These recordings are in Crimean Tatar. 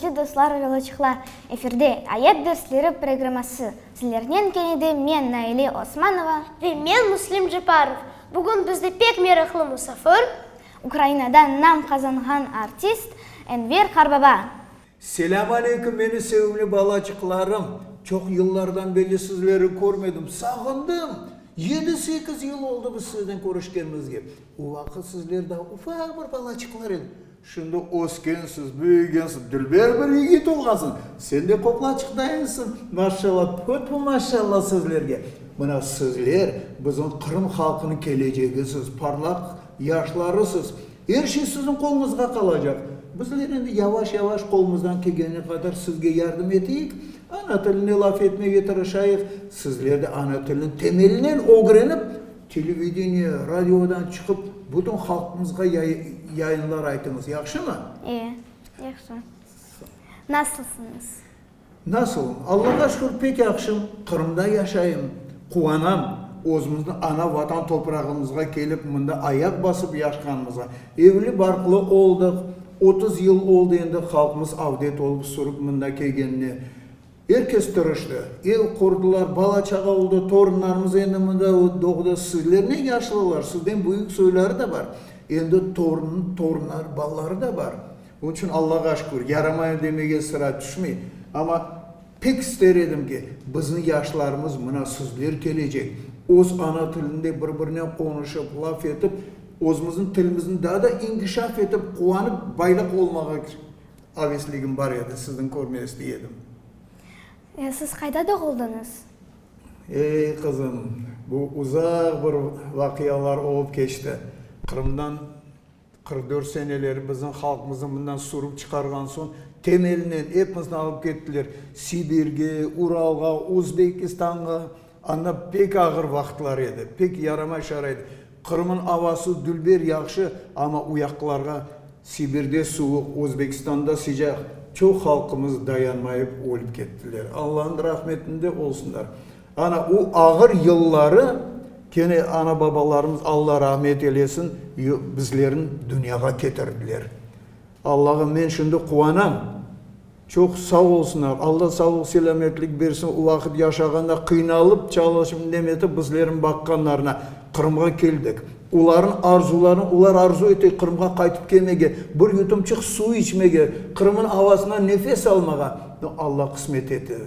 Ürmetli dostlar ve balaçıqlar! Efirde Ayat dersleri programması. Sizlernen kene de men, Naile Osmanova. Ve men, Müslim Ceparov. Bugün bizde pek meraqlı musafir. Ukrainada nam qazanğan artist Enver Qarbaba. Selâm aleyküm, meni sevimli balaçıqlarım! Çoq yıllardan berli sizleri körmedim, sağındım! Yedi-sekiz yıl oldı biz siznen körüşkenimizge. O vaqıt sizler daa ufaq bir balaçıqlar ediñ. Şimdi öskensiz, büyügensiz, dülber bir yigit olğansıñ. Sen de qoqlaçıq dayınsıñ, maşşalla, pötü maşşalla sizlerge! Mına sizler bizim Qırım halqınıñ kelecegisiz, parlaq yaşlarısız. Er şey siziñ qoluñızğa qalacaq. Bizler endi yavaş-yavaş qolumızdan kelgeni qadar sizge yardım eteyik, ana tilinde laf etmege tırışayıq, sizler de ana tilini temelinen ögrenip, televideniye, radiodan çıqıp, bütün halqımızğa yayınlar aytıñız, yahşımı? E, yahşı. Nasılsıñız? Nasılım? Allağa şükür, pek yahşım. Qırımda yaşayım. Quvanam, özümizniñ ana-Vatan toprağımızğa kelip, mında ayaq basıp yaşqanımızğa. Evli-barqlı oldıq. 30 yıl oldı endi halqımız avdet olıp sürüp mında kelgenine. Er kes tırıştı. Ev qurdılar, bala-çağa oldı, torunlarımız endi mında doğdı. Sizler ne yaşlılar, sizden büyük soyları da bar. Endi torun, torunlar, balaları da bar. Onıñ içün Allağa şükür, yaramayım demege sıra tüşmey. Amma pek ister edim ki, bizni yaşlarımız, mına sizler kelecek, öz ana tilinde bir-birinen qonuşıp, laf etip, özümizniñ tilimizni daa da inkişaf etip, quvanıp, baylıq olmağa avesligim bar edi, sizni körmege istey edim. Siz qayda doğuldıñız? Ey, qızım, bu uzaq bir vaqialar olıp keçti. Qırımdan 44 seneleri bizim halqımıznı mından sürüp çıqarğan soñ, temelinen epimizni alıp kettiler Sibirge, Uralğa, Özbekistanğa. Anda pek ağır vaqıtlar edi, pek yaramay şarait. Qırım'ın avası dülber, yahşı, amma uyaqlarğa Sibirde suvuq, Özbekistanda sıcaq, çoq halqımız dayanmayıp ölip kettiler. Allanıñ rahmetinde olsunlar. Ana, o ağır yılları kene ana-babalarımız, Alla rahmet eylesin, bizlerni dünyağa ketirdiler. Allağa men şimdi quvanam. Çoq sağ olsunlar, Alla sağlıq-selâmetlik bersin, o vaqıt yaşağanda qıynalıp çalışıp nemetip bizlerni baqqanlarına. Qırımğa keldik. Olarnıñ arzularını, olar arzu ete Qırımğa qaytıp kelmege, bir yutumçıq suv içmege, Qırımnıñ avasından nefes almağa. No, Alla qısmet etti.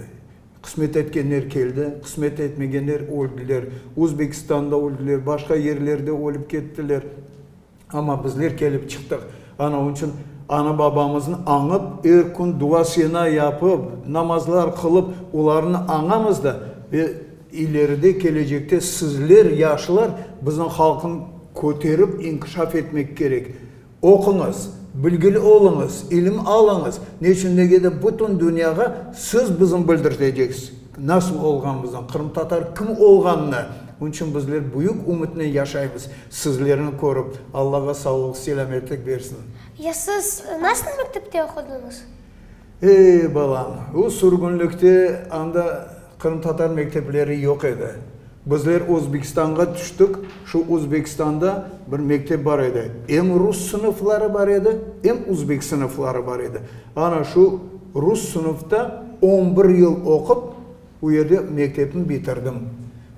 Qısmet etkenler keldi, qısmet etmegenler öldiler. Özbekistanda öldiler, başqa yerlerde ölip kettiler. Amma bizler kelip çıqtıq. Ana, onıñ içün ana-babamıznı añıp, er kün dua-sena yapıp, namazlar qılıp, olarnı añamız da ve ileride, kelecekte sizler, yaşlar, bizim halqnı köterip inkişaf etmek kerek. Oquñız, bilgili oluñız, ilim alıñız, ne içün degende de bütün dünyağa siz bizim bildirteceksiz, nasıl olğanımıznı, qırımtatar kim olğanını. Onıñ içün bizler büyük ümütnen yaşaymız, sizlerni körip, Allağa sağlıq, selâmetlik bersin. Ya siz nasıl mektepte oqudıñız? Ey, balam, o sürgünlikte anda qırımtatar mektepleri yoq edi. Bizler Özbekistanğa tüştik, şu Özbekistanda bir mektep bar edi. Em rus sınıfları bar edi, em özbek sınıfları bar edi. Ana şu rus sınıfta on bir yıl oqup, o yerde mektepni bitirdim.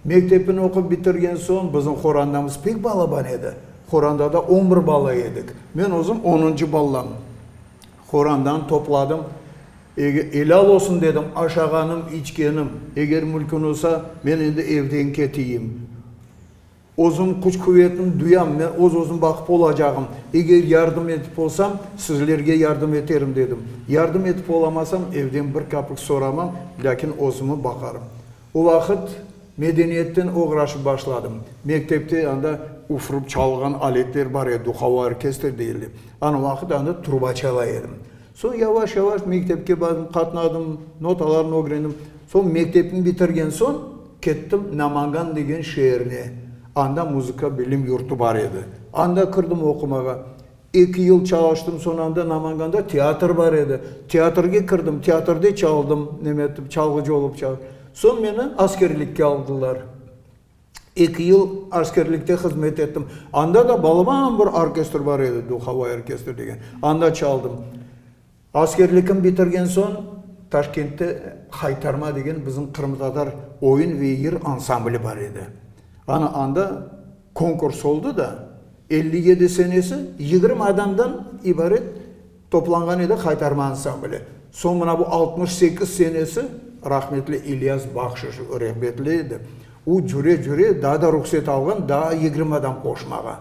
Mektepni oqup bitirgen soñ, bizim qorandamız pek balaban edi. Qorandada on bir bala edik. Men özüm onuncı balam. Qorandan topladım. Elâl olsun, dedim, aşağanım, içkenim. Eger mülkün olsa, men endi evden keteyim. Özüm küç-quvetni duyam, men öz-özüm baqıp olacağım. Eger yardım etip olsam, sizlerge yardım eterim, dedim. Yardım etip olamasam, evden bir kapik soramam, lâkin özümi baqarım. O vaqıt medeniyetten oğraşıp başladım. Mektepte anda üfürip çalğan aletler bar edi, duhovoy orkestr deyildi. Ana vaqıt anda truba çala edim. Soñ yavaş-yavaş mektepke bardım, qatnadım, notalarnı ögrendim. Soñ mektepni bitirgen soñ kettim Namangan degen şeerine. Anda muzıka bilim yurtu bar edi. Anda kirdim oqumağa. Eki yıl çalıştım, soñ anda Namanganda teatr bar edi. Teatrge kirdim, teatrde çaldım, neme etip, çalğıcı olıp çal. Soñ meni askerlikke aldılar. Eki yıl askerlikte hızmet ettim. Anda da balaban bir orkestr bar edi, duhovoy orkestr degen. Anda çaldım. Askerlikni bitirgen soñ Taşkentte Haytarma degen bizim qırımtatar oyun ve yır ansambli bar edi. Ana anda konkurs oldı da, 57 senesi 20 adamdan ibaret toplanğan edi Haytarma ansambli. Soñ mına bu 68 senesi rahmetli İlyas Bahşiş rehbetli edi. O cüre-cüre daa da ruhset alğan, daa 20 adam qoşmağa.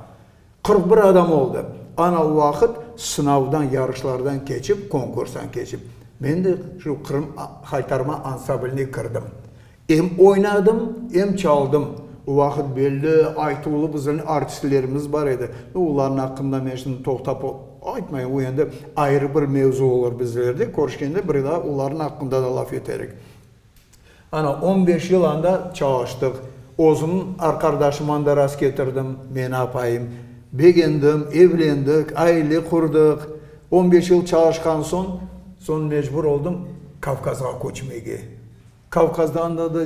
41 adam oldı. Ana o vaqıt sınavdan, yarışlardan keçip, konkurstan keçip, men de şu Qırım Haytarma ansambline kirdim. Em oynadım, em çaldım. O vaqıt belli, aytuvlı bizim artistlerimiz bar edi. Olarnıñ aqqında men şimdi toqtap aytmayım, o endi ayrı bir mevzu olur bizlerde, körüşkende bir daa olarnıñ aqqında da laf eterik. Ana, on beş yıl anda çalıştıq. Özümniñ arqardaşıman da rast ketirdim, meni apayım. Begendim, evlendik, aile qurdıq. On beş yıl çalışqan soñ, soñ mecbur oldım Kavkazğa köçmege. Kavkazda anda da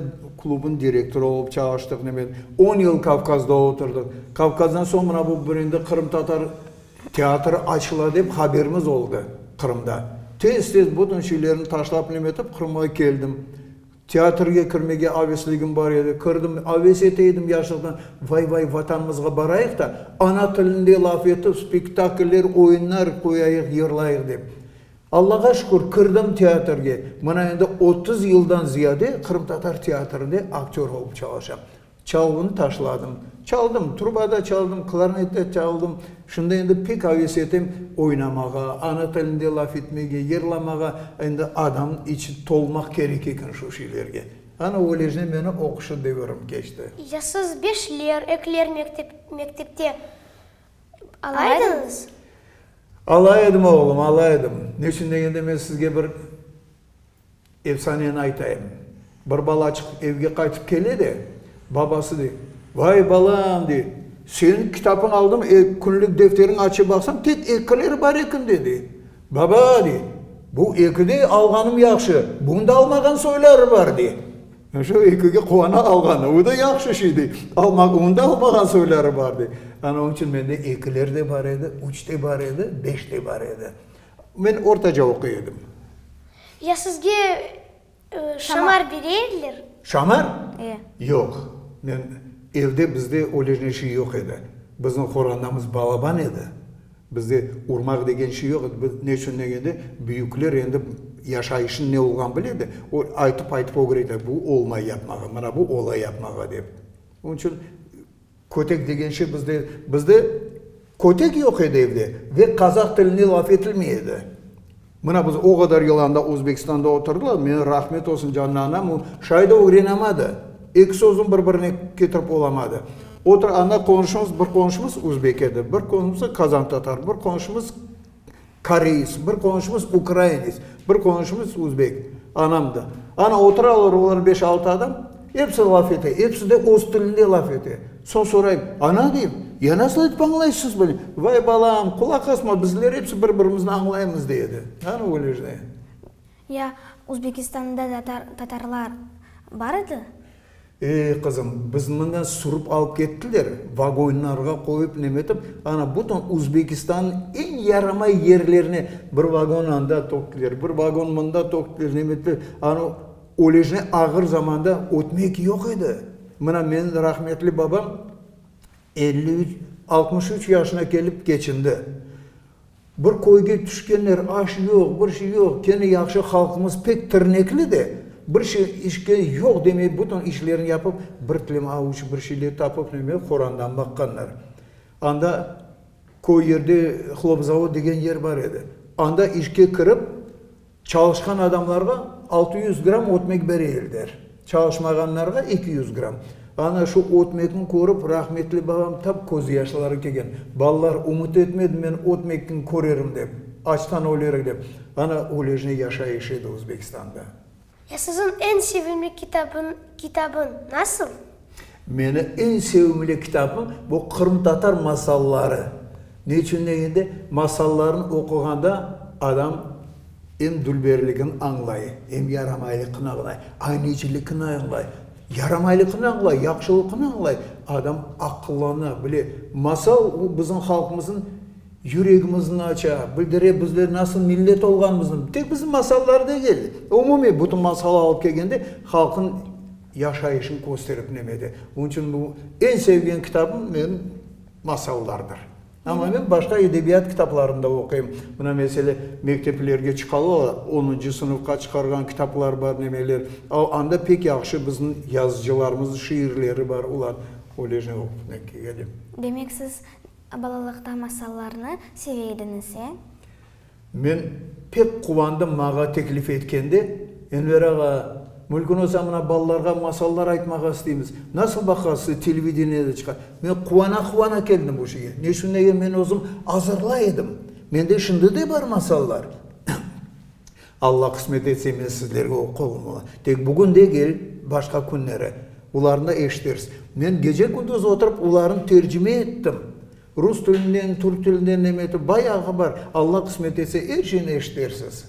klubnıñ direktorı olıp çalıştıq, neme, on yıl Kavkazda oturdıq. Kavkazdan soñ mına bu bir endi qırımtatar teatrı açıla dep haberimiz oldı Qırımda. Tez-tez bütün şeylerni taşlap neme etip Qırımğa keldim. Teatrge kirmege avesligim bar edi. Kirdim, aves ete edim yaşlıqtan. Vay-vay, Vatanımızğa barayıq da, ana tilinde laf etip, spektakller, oyunlar qoyayıq, yırlayıq dep. Allağa şükür, kirdim teatrge. Mına endi 30 yıldan ziyade qırımtatar teatrinde aktör olıp çalışam. Çalğını taşladım. Çaldım, trubada çaldım, klarnette çaldım. Şimdi endi pek aves etem oynamağa, ana tilinde laf etmege, yırlamağa. Endi adam içi tolmaq kerek eken şu şeylerge. Ana öylece meni oquşı devirim keçti. Ya siz beşler, ekiler mektep, mektepte ala ediñiz? Ala edim, oğlum, ala edim. Ne içün degende men sizge bir Efsaneni aytayım. Bir balaçıq evge qaytıp kele de, babası dey, Vay, balam, dey, seniñ kitabıñ aldım, künlük defteriñ açıp baqsam, tek ekileri bar ekende, dey. Baba, dey, bu ekide alğanım yahşı, bunda almağan soyları bar, dey. Şu ekige quvana alğanı, o da yahşı şey, dey, onda almağan soyları bar, dey. Ana, onıñ içün mende ekiler de bar edi, üç de bar edi, beş de bar edi. Men ortaca oquy edim. Ya sizge şamar bere ediler? Şamar? E. Yoq. Men, evde bizde öyle şey yoq edi. Bizim qorandamız balaban edi. Bizde urmaq degen şey yoq edi. Biz, ne içün degende, büyükler endi yaşayışnıñ ne olğanın bile edi. O, aytıp-aytıp ögrete, bu olmay yapmağa, mına bu ola yapmağa dep. Onıñ içün Kötek degen şey bizde, bizde kötek yoq edi evde ve qazah tilinde laf etilmey edi. Mına biz o qadar yıl anda Özbekistanda oturdılar, men rahmet olsun canlı anam, o şay da ögrenamadı, eki sözün bir-birine ketirip olamadı. Otur, anda qonşumız, bir qonşumız özbek edi, bir qonşumız qazan tatar, bir qonşumız Koreys, bir qonşumız ukrainets, bir qonşumız uzbek, anam da. Ana, oturalar olar beş-altı adam, episi laf ete, episi de öz tilinde laf ete. Soñ sorayım, ana, deyim, ya nasıl etip añlaysız bunı? Vay, balam, qulaq asma, bizler episi bir-birimizni añlaymız, dey edi. Ana, öyle işte. Ya Uzbekistanda tatarlar bar edi? Ey, qızım, bizni mından sürip alıp kettiler, vagonlarğa qoyıp nemetip, ana, bütün Uzbekistannıñ eñ yaramay yerlerine bir vagon anda töktiler, bir vagon mında töktiler, nemettiler. Ana, öylejne ağır zamanda ötmek yoq edi. Mına, menim rahmetli babam 53, 63 yaşına kelip keçindi. Bir köyge tüşkenler, aş yoq, bir şey yoq, kene yahşı halqımız pek tirnekli de, bir şey işke yoq demey, bütün işlerini yapıp, bir tilim avuç bir şeyler tapıp neme qorandan baqqanlar. Anda köy yerde hlopzavod degen yer bar edi. Anda işke kirip, Çalışqan adamlarğa 600 gramm ötmek bere ediler, çalışmağanlarğa 200 gramm. Ana şu ötmekni körip, rahmetli babam tap közyaşları kelgen. Balalar, ümüt etmedim men ötmekni körerim dep, açtan ölerik dep. Ana öylejne yaşayış edi Özbekistanda. Ya siziñ eñ sevimli kitabıñ kitabıñ nasıl? Meni eñ sevimli kitabım bu qırımtatar masalları. Ne içün degende, masallarnı oquğanda adam em dülberligini añlay, em yaramaylıqını añlay, aynecilikini añlay, yaramaylıqını añlay, yahşılıqını añlay, adam aqıllana bile. Masal, o bizim halqımıznıñ. Yüregimizni aça, bildire bizler nasıl millet olğanımıznı. Tek bizim masallar degil, umumiy bütün masal alıp kelgende halqnıñ yaşayışını kösterip nemede. Onıñ içün bu eñ sevgen kitabım menim masallardır. Amma men başqa edebiyat kitaplarını da oquyım. Mına, mesele, mekteplerge çıqalı, onuncı sınıfqa çıqarğan kitaplar bar, nemeler. Anda pek yahşı bizim yazıcılarımıznıñ şiirleri bar, olar öyle oqup kelem. Demek, siz Balalıqta masallarnı seve ediñiz, e? Men pek quvandım mağa teklif etkende, Enver ağa, mümkün olsa mına balalarğa masallar aytmağa isteymiz, nasıl baqasız, televideniyede çıqa. Men quvana-quvana keldim bu şeyge. Ne içün degen, men özüm azırlay edim. Mende şimdi de bar masallar. Alla qısmet etse, men sizlerge oqurım ola. Tek bugün degil, başqa künleri. Olarnı da eşitersiz. Men gece-kündüz oturıp, olarnı tercime ettim. Rus tilinden, türk tilinden neme etip, bayağı bar. Alla qısmet etse, er şeyni eşitersiz.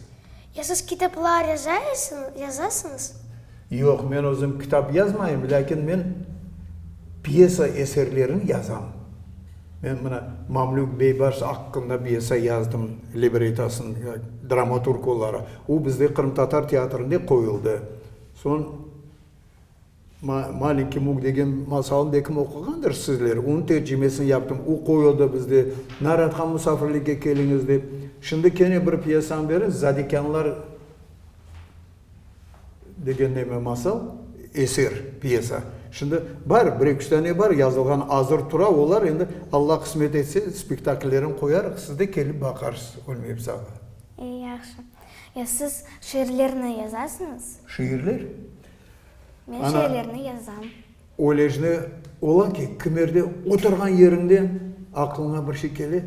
Ya siz kitaplar yazasıñız? Yoq, men özüm kitap yazmayım, lâkin men pyesa eserlerini yazam. Men mına Mamlük Beybars aqqında pyesa yazdım, librettasını, dramaturg olaraq. O bizde qırımtatar teatrinde qoyuldı. Soñ Malenkiy Muk degen masalnı belkim oquğandır sizler, onıñ tercimesini yaptım, o qoyuldı bizde. Naratqa musafirlikke keliñiz dep. Şimdi kene bir pyesam berin, Zadikânlar Degen neme masal, eser, pyesa. Şimdi bar, bir-eki üç tane bar, yazılğan, azır tura, olar endi Alla qısmet etse, spektakllerini qoyarıq, siz de kelip baqarsız, ölmeyip sağ. E, yahşı. Ya siz şiirlerni yazasıñız? Şiirler? Men şiirlerni yazam. Öylejne ola ki, kimerde oturğan yeriñde aqlıña bir şey kele,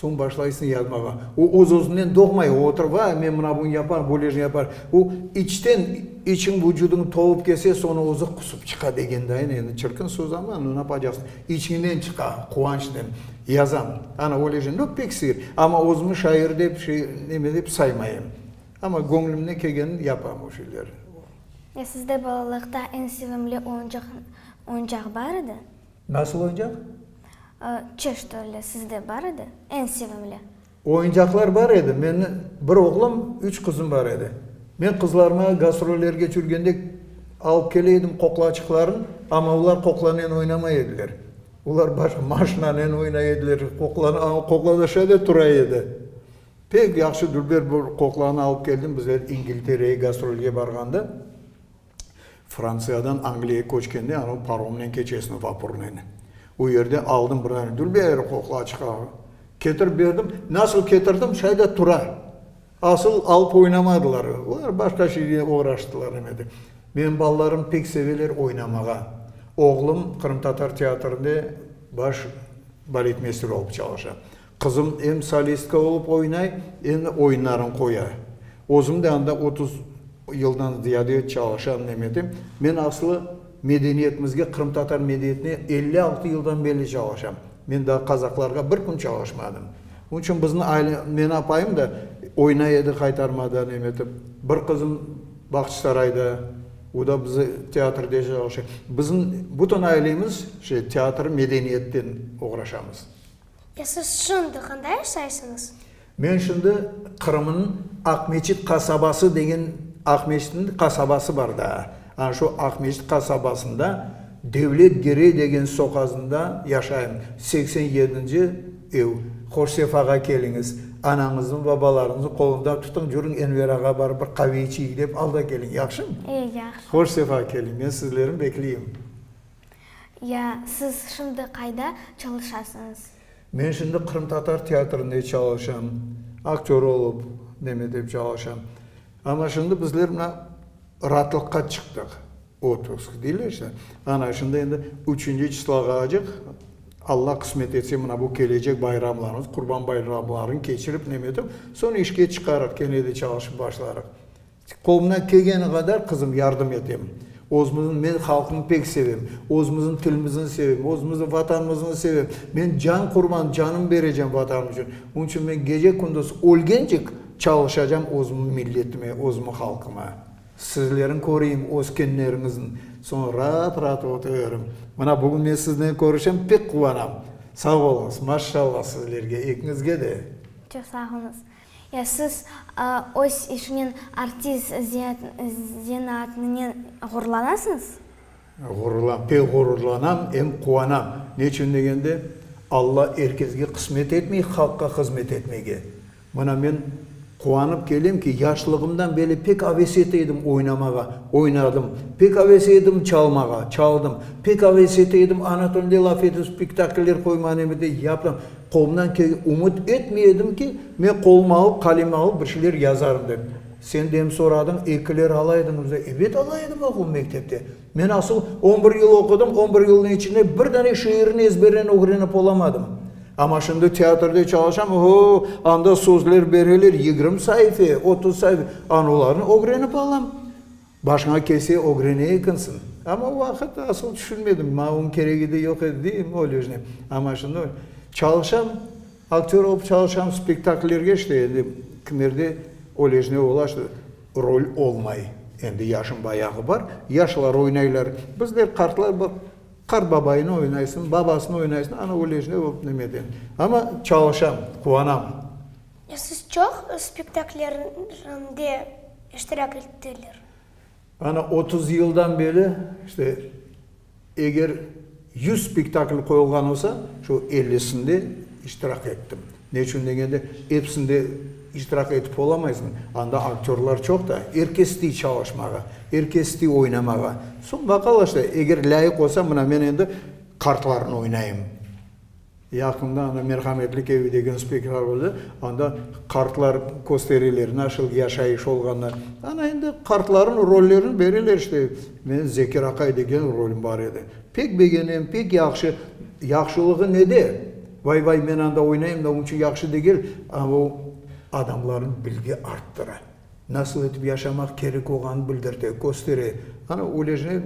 soñ başlaysıñ yazmağa. O öz-özünden doğmay, o oturıp, vay, men mına bunı yaparım, böylejne yaparım. O içten, içiñ, vucudıñ tolıp kelse, soñra özü qusıp çıqa degendayın, endi çirkin söz amma, nu napacaqsıñ, içiñden çıqa, quvançnen yazam. Ana, öylejne, nu, pek sıyır. Amma özümi şair dep, şey, neme dep saymayım. Amma göñlümden kelgenini yapam o şeyler. Ya sizde balalıqta eñ sevimli oyuncaq oyuncaq bar edi? Nasıl oyuncaq? Çeşit türlü sizde bar edi, eñ sevimli? Oyuncaqlar bar edi. Meni bir oğlum, üç qızım bar edi. Men qızlarıma gastrollerge çürgende alıp kele edim qoqlaçıqların, amma olar qoqlanen oynamay ediler. Olar başqa maşinanen oynay ediler, qoqlanı, qoqla da şöyle tura edi. Pek yahşı dülber bir qoqlanı alıp keldim, bizler İngilterege gastrolge barğanda, Frantsiyadan Angliyağa köçkende, anav paromnen keçesiñ, vapurnen. O yerde aldım bir dane dülber qoqlaçıq, ketirip berdim. Nasıl ketirdim, şay da tura. Asıl alıp oynamadılar. Olar başqa şeyge oğraştılar emedi. Menim balalarım pek seveler oynamağa. Oğlum qırımtatar teatrinde baş baletmeyster olıp çalışa. Qızım em solistka olıp oynay, em de oyunlarını qoya. Özüm de anda 30 yıldan ziyade çalışam, nemetem. Men aslı medeniyetimizge, qırımtatar medeniyetine 56 yıldan berli çalışam. Men daa qazaqlarğa bir kün çalışmadım. Onıñ içün bizni aile, meni apayım da oynay edi qaytarmada, nemetip. Bir qızım Bağçasarayda, o da bizi teatrde çalışa. Bizim bütün ailemiz şey, teatr, medeniyetten oğraşamız. Ya siz şimdi qanda yaşaysıñız? Men şimdi Qırımnıñ Aqmeçit qasabası degen Aqmeçitniñ qasabası bar daa. Ana şu Aqmeçit qasabasında Devlet Girey degen soqazında yaşayım. 87-nci ev. Hoş sefağa keliñiz. Anañıznıñ, babalarıñıznıñ qolundan tutıñ, yürüñ Enver ağa barıp bir qave içeyik dep al da keliñ. Yahşımı? E, yahşı. Hoş sefa keliñ. Men sizlerni bekleyim. Ya siz şimdi qayda çalışasıñız? Men şimdi qırımtatar teatrinde çalışam, aktör olıp, neme dep çalışam. Amma şimdi bizler mına raatlıqqa çıqtıq, otpusk deyler işte. Ana, şimdi endi üçünci çislağacıq, Alla qısmet etse, mına bu kelecek bayramlarımız, Qurban bayramlarını keçirip, neme etip, soñ işke çıqarıq, kene de çalışıp başlarıq. Qolumdan kelgeni qadar, qızım, yardım etem. Özümizniñ, men halqımnı pek sevem. Özümizniñ tilimizni sevem, özümizniñ Vatanımıznı sevem. Men can qurban, canım berecem Vatanım içün. Onıñ içün men gece-kündüz ölgencek çalışacam özümniñ milletime, özümniñ halqıma. Sizlerni köreyim, öskenleriñizni, soñ raat-raat oturarım. Mına bugün men siznen körüşem, pek quvanam. Sağ oluñız, maşşalla sizlerge, ekiñizge de. Çoq sağ oluñız. Ya siz öz işinen artist zenaatınınen ğururlanasıñız? Ğururlanam, pek ğururlanam, em quvanam. Ne içün degende, Alla er kesge qısmet etmey halqqa hızmet etmege. Mına men quvanıp kelem ki, yaşlığımdan beri pek aves ete edim oynamağa, oynadım, pek aves edim çalmağa, çaldım, pek aves ete edim ana tilinde laf etip spektakller qoymağa nemede yaptım. Qolumdan kelgen, ümüt etmey edim ki, men qoluma alıp, qalem alıp bir şeyler yazarım dep. Sen de em soradıñ, ekiler ala ediñiz dep. Ebet ala edim, oğlum, mektepte. Men asıl on bir yıl oqudım, on bir yılnıñ içinde bir dane şiirini ezberden ögrenip olamadım. Amma şimdi teatrde çalışam, o-o, anda sözler bereler, 20 saife, 30 saife, ana olarnı ögrenip alam. Başıña kelse ögrene ekensiñ. Amma o vaqıt asıl tüşünmedim, maña onıñ keregi de yoq edi, deyim, öyle. Amma şimdi çalışam, aktör olıp çalışam, spektakllerge işte endi kimerde öylejne ola, işte rol olmay. Endi yaşım bayağı bar, yaşlar oynaylar. Bizler qartlar bir qart babaynı oynaysıñ, babasını oynaysıñ, ana öylejne olıp nemeden. Amma çalışam, quvanam. Siz çoq spektakllerinde iştirak ettiler? Ana 30 yıldan beri, işte, eger 100 spektakl qoyulğan olsa, şu ellisinde iştirak ettim. Ne içün degende, episinde iştirak etip olamaysıñ, anda aktörlar çoq da, er kes istey çalışmağa, er kes istey oynamağa. Soñ baqalar, işte, eger lâyıq olsa, mına men endi qartlarnı oynayım. Yaqında anda Merhametlik evi degen spektakl oldı, anda qartlar köstereler, nasıl yaşayış olğanını. Ana endi qartlarnıñ rollerini bereler işte. Menim Zekir aqay degen rolüm bar edi. Pek begenem, pek yahşı. Yahşılığı nede? Vay-vay, men anda oynayım da, onıñ içün yahşı degil, amma o adamlarnıñ bilgi arttıra. Nasıl etip yaşamaq kerek olğanını bildirte, köstere. Ana, öylece,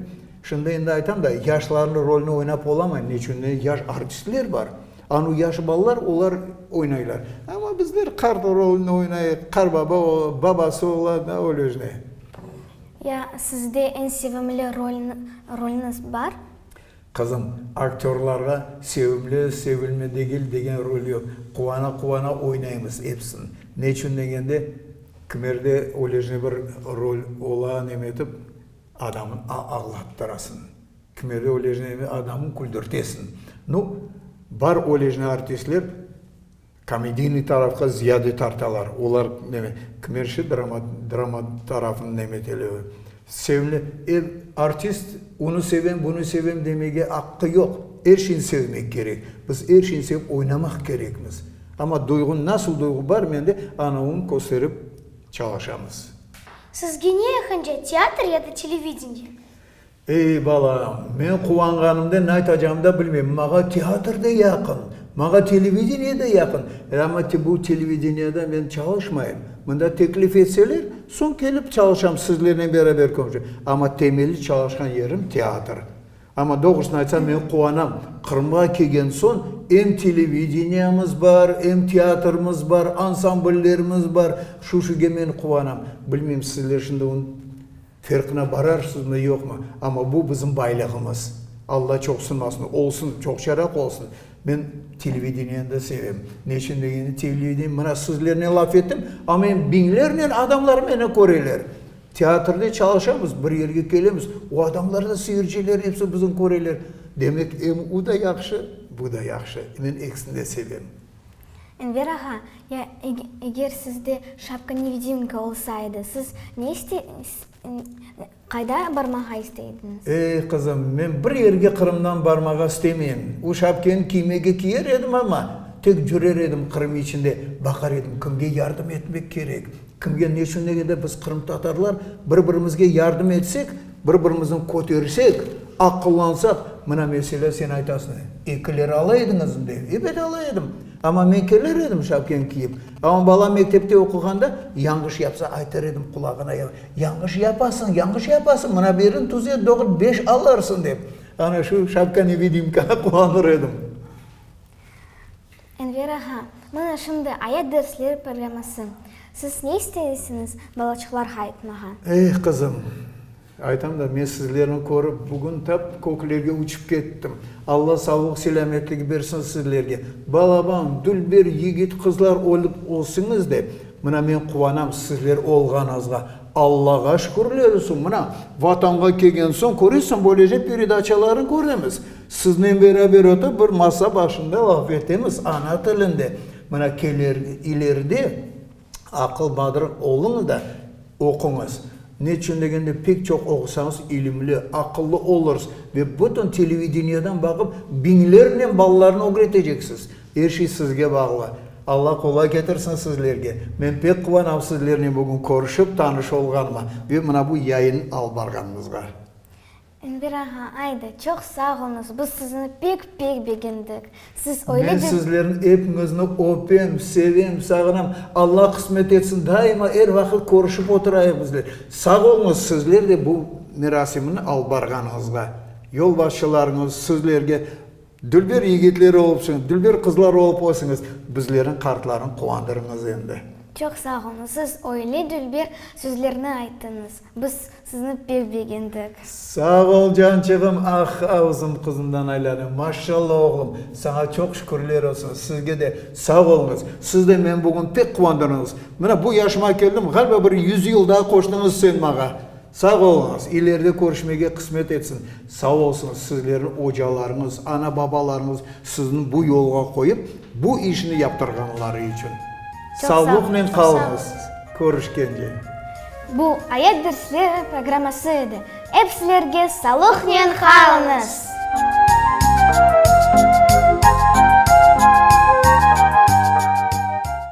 şimdi endi aytam da, yaşlarnıñ rolüni oynap olamayım, ne içün? Yaş artistler bar. Anu yaş balalar, olar oynaylar. Amma bizler qart rolüni oynayıq, qarbaba, babası ola, da, öylece. Ya sizde eñ sevimli rolüñiz bar? Qızım, aktörlarğa sevimli, sevilme degil degen rol yoq. Quvana-quvana oynaymız episini. Ne içün degende, kimerde öylejne bir rol ola, neme etip, adamnı ağlattırasıñ. Kimerde öylejne adamnı küldürtesiñ. Nu, bar öylejne artistler, Komediynıy tarafqa ziyade tartalar. Olar neme, kimerşi drama, drama tarafını nemeteler. Sevimli, er artist onı sevem, bunı sevem demege aqqı yoq. Er şeyni sevmek kerek. Biz er şeyni sevip oynamaq kerekmiz. Amma duyğu, nasıl duyğu bar mende, ana onı kösterip çalışamız. Sizge ne yaqınca, teatr ya da televideniye? Ey, balam, men quvanğanımdan ne aytacağımnı da bilmeyim. Maña teatr da yaqın, maña televideniye de yaqın. Amma bu televideniyede men çalışmayım. Mında teklif etseler, soñ kelip çalışam, sizlernen beraber körüşip. Amma temelli çalışqan yerim teatr. Amma doğrusını aytsam, men quvanam, Qırımğa kelgen soñ em televideniyemiz bar, em teatrımız bar, ansambllerimiz bar. Şu şüge men quvanam. Bilmeyim, sizler şimdi onı Ferqına bararsızmı, yoqmı, amma bu bizim baylığımız. Alla çoqsunmasın, olsun, çoqçaraq olsun. Men televideniyeni de sevem. Ne içün degende, televideniye, mına sizlernen laf ettim, amma endi biñlernen adamlar meni köreler. Teatrde çalışamız, bir yerge kelemiz, o adamlar da, seyirciler episi bizni köreler. Demek, em u da yahşı, bu da yahşı. Men ekisini de sevem. Enver ağa, ya eger sizde şapka-nevidimka olsa edi, siz ne qayda barmağa istey ediñiz? Ey, qızım, men bir yerge Qırımdan barmağa istemeyim. O şapkeni kiymege kiyer edim amma, tek cürer edim Qırım içinde, baqar edim, kimge yardım etmek kerek, kimge, ne içün degende biz qırımtatarlar bir-birimizge yardım etsek, bir-birimizni kötersek, aqıllansaq, mına meselâ sen aytasıñ, ekiler ala ediñizmi dep, ebet ala edim, amma men keler edim şapkeni kiyip, amma balam mektepte oquğanda yañğış yapsa aytar edim qulağına, yañğış yapasıñ, yañğış yapasıñ, mına berin tüzet, doğru beş alarsıñ dep, ana şu şapka-nevidimkanı qullanır edim. Enver ağa, mına şimdi Ayat dersleri programması. Siz ne isteysiñiz balaçıqlarğa aytmağa? Ey, qızım! Aytam da, men sizlerni körip, bugün tap köklerge uçıp kettim. Alla sağlıq-selâmetlik bersin sizlerge. Balaban, dülber yigit-qızlar olıp ösiñiz de, mına men quvanam sizler olğanıñızğa. Allağa şükürler olsun, mına, Vatanğa kelgen soñ, köresiñ, böylece peredaçalarnı köremiz. Siznen beraber oturıp, bir masa başında laf etemiz ana tilinde. Mına, keler, ileride aqıl-badrıq oluñız da, oquñız. Ne içün degende, pek çoq oqusañız, ilimli, aqıllı olursız ve bütün televideniyadan baqıp, biñlernen balalarnı ögreteceksiz. Er şey sizge bağlı. Alla qolay ketirsin sizlerge. Men pek quvanam sizlernen bugün körüşip, tanış olğanıma ve mına bu yayın alıp barğanımızğa. Enver ağa, ayda, çoq sağ oluñız, biz sizni pek-pek begendik. Siz öyle Men de. sizlerniñ epiñizni öpem, sevem, sağınam. Alla qısmet etsin, daima, er vaqıt körüşip oturayıq bizler. Sağ oluñız, sizler de bu merasimni alıp barğanıñızğa. Yolbaşçılarıñız sizlerge Dülber yigitler olıpsıñız, dülber qızlar olıp ösiñiz, bizlerniñ qartlarnı quvandırıñız endi. Çoq sağ oluñız, siz öyle dülber sözlerni ayttıñız, biz sizni pek begendik. Sağ ol, cançığım, ah, avzım qızımdan aylanı, maşşalla, oğlum, saña çoq şükürler olsun, sizge de sağ oluñız, siz de meni bugün pek quvandırdıñız, mına bu yaşıma keldim, ğaliba bir yüz yıl daa qoştıñız sen maña. Sağ oluñız, ileride körüşmege qısmet etsin. Sağ olsunız, sizlerniñ ocalarıñız, ana-babalarıñız sizni bu yolğa qoyıp, bu işni yaptırğanları içün. Sağlıqnen qalıñız. Körüşkence. Bu Ayat dersleri programması edi. Ep sizlerge salıqnen qalıñız!